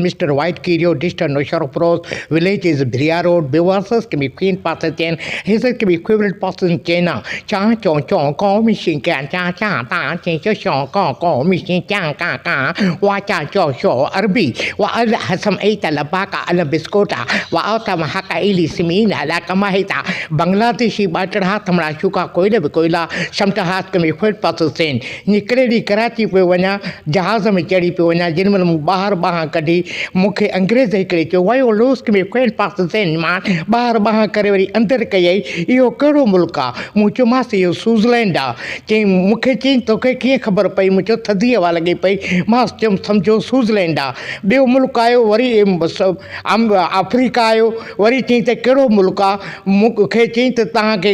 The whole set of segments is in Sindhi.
Mister White Kerio district Naushahro Feroze village is Bhiria road بيواسس ڪي queen پاسس هيزر ڪي فيورٽ پاسس چينا چان چون چون ڪو مي شين ڪيان چان چان تان چين چو شو ڪو ڪو مي شين چان ڪان ڪان وا چان چو شو عربي وا ال حسم اي تا لبا ڪا ال بسڪوٽا وا او تا مها ڪا ايلي سمين الا ڪما هي تا بنگلاديشي ٻاٽڙها ٿمڙا شوڪا ڪوئل به ڪوئلا شمٽا هاٿ ڪي فيورٽ پاسس چين هڪڙي ڏينهن ڪراچي پيو وڃان، جهاز ۾ چڙهي پيو وڃان، جنهن مهل مون ٻاهر ٻانهن ڪڍي، مون کي انگريز هڪڙي چيو، ويو لوس ڪي فين پاس زين مان ٻاهر ٻانهن ڪري وري اندر ڪيائين، اهو ڪهڙو ملڪ آ؟ مون چيومانس، اهو سوئزلينڊ آ. چيائين، مون کي چيائين، توکي ڪيئن خبر پئي؟ مون چيو، ٿڌي هوا لڳي پئي. مان چيم، سمجهو سوئزلينڊ آ. ٻيو ملڪ آيو، وري آفريڪا آيو، وري چيائين ته ڪهڙو ملڪ آ؟ مون کي چيائين ته توهان کي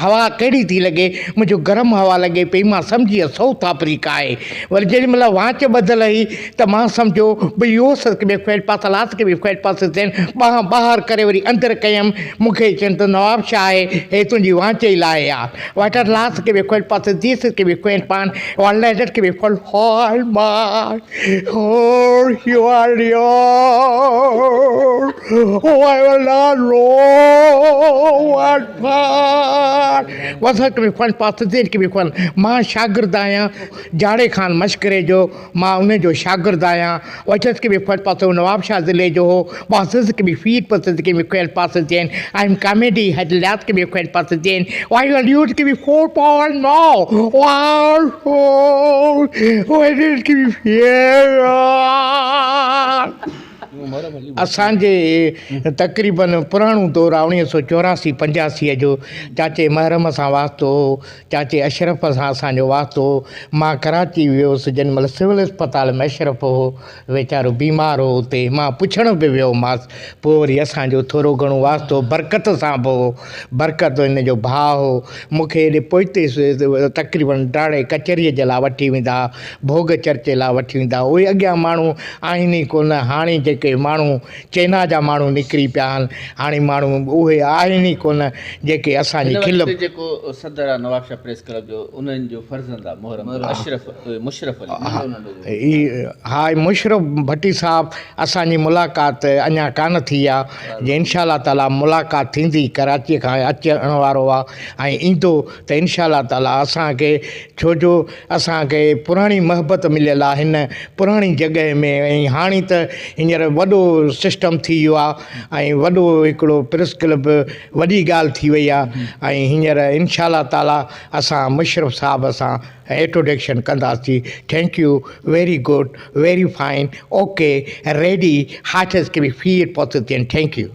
هوا ڪهڙي ٿي لڳي؟ مون چيو گرم هوا لڳي پئي، مان سمجهي ويس سائوٿ آفريڪا آهي. وري جيڏي مهل وانچ ٻڌل هئي ته مان سمجهيو ڀئي اهو سس ڪي فيل پاس لاس ڪي فيل پاس ٿين، ٻانهن ٻاهر ڪري وري اندر ڪيم، مون کي چين ته نواب شاهه آهي، هي تنهنجي وانچ ئي لاهي آ. واٽر لاس ڪي فيل پاس ديس ڪي فيل پان واليڊر ڪي فيل هال مان مان شاگرد آهيان جاڙي خان مشڪري جو مان ان جو شاگرد آهيان نوابشاهه ضلعي جو هو ڪاميڊي اسان جي تقريبن پراڻو دور آ اوڻيهه سو چوراسي پنجاسي جو چاچي محرم سان واسطو هو چاچي اشرف سان اسان جو واسطو هو مان ڪراچي ويو هوس جنهن مهل سول اسپتال ۾ اشرف هو ويچارو بيمار هو اتي مان پڇڻ به ويو مانس پوء وري اسان جو ٿورو گهڻو واسطو برڪت سان به هو برڪت هن جو ڀاء هو مون کي هيڏي پوئتي تقريبن ڊاڙي ڪچهريء جي لاء وٺي ويندا ها ڀوڳ چرچي لاء وٺي ويندا ها اهي اڳيان ماڻهو آهن ئي ڪونه هاڻي جيڪي ماڻهو چينا جا ماڻهو نڪري پيا آهن هاڻي ماڻهو اهي آهن ئي ڪونه جيڪي اسان جي هن کل وقت جيڪو صدر آ نوابشاهه پريس ڪلب جو انهن جو فرزند آ محرم اشرف مشرف علي ننڍو ننڍو جيڪو ها مشرف ڀٽي صاحب اسان جي ملاقات اڃا ڪانه ٿي آ جي انشاء الله تعالي ملاقات ٿيندي ڪراچي کان اچڻ وارو آ ۽ ايندو ته انشاء الله تعالي اسان کي ڇو جو اسان کي پراڻي محبت مليل آ هن پراڻي جڳهه ۾ ۽ هاڻي ته هينئر وڏو سسٽم ٿي ويو آ ۽ وڏو هڪڙو پريس ڪلب وڏي ڳالهه ٿي وئي آ ۽ هينئر انشاء الله تعالي اسان مشرف صاحب سان انٽروڊڪشن ڪنداسين thank you very good very fine okay ready hearts ڪي فير پوسٽ thank you.